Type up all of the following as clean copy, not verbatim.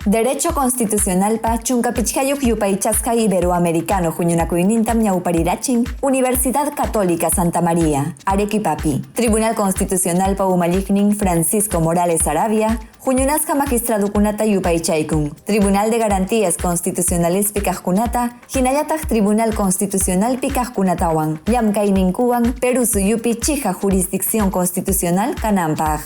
Derecho Constitucionalpa 15 yupaychasqa Iberoamericano huñunakuynintam ñawparirachin Universidad Católica Santa María, Arequipapi. Tribunal Constitucionalpa umalliqnin Francisco Morales Saravia, huñunasqa magistradukunata yupaychaykun. Tribunal de Garantías Constitucionalespi kaqkunata, hinallataq Tribunal Constitucionalpi kaqkunatawan, llamkayninkuwan Perú suyupi chiqa jurisdicción constitucional kananpaq.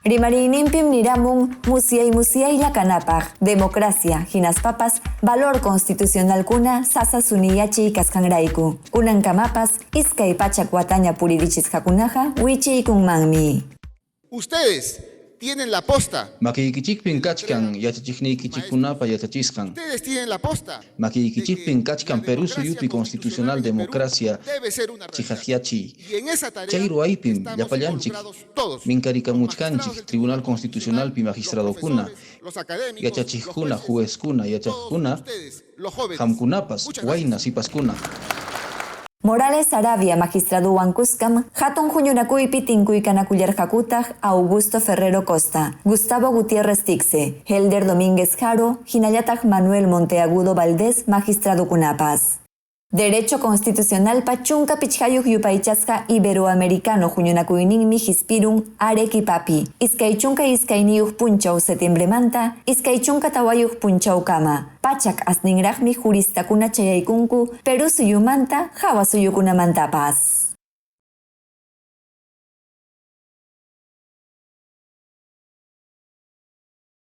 Rimariyninpim niramun musyay musyaylla kanapaq, democracia, hinaspapas valor constitucionalkuna sasa suniyachiy kasqanrayku. Kunankamapas 200 wataña puririchisqakunaqa wichiykunmanmi. Ustedes tienen la posta. Makiykichikpim kachkan yachachiqniykichikkunapa yachachisqan. Ustedes tienen la posta. Makiykichikpim kachkan Perú suyupi constitucional democracia chiqaqyachiy. Y en esa tarea Chay ruwaypim estamos llapallanchik involucrados todos. minkarikamuchkanchik Tribunal Constitucionalpi Los magistradokuna, profesores, los académicos, yachachiqkuna, los jueces, juezkuna, todos yachaqkuna, ustedes, los jóvenes. qamkunapas, Muchas wayna gracias. sipaskuna. Morales Saravia magistraduwan kuskam hatun huñunakuypi tinkuykanakuyarqakutaq Augusto Ferrero Costa, Gustavo Gutiérrez Tixe, Helder Domínguez Jaro, hinallataq Manuel Monteagudo Valdés magistradukunapas. Derecho Constitucionalpa 15 yupaychasqa Iberoamericano huñunakuyninmi hispirun Arequipapi. 22 punchaw setiembremanta, 24 punchawkama. Pachak asninraqmi juristakuna chayaykunku Perú suyumanta, hawa suyukunamantapas.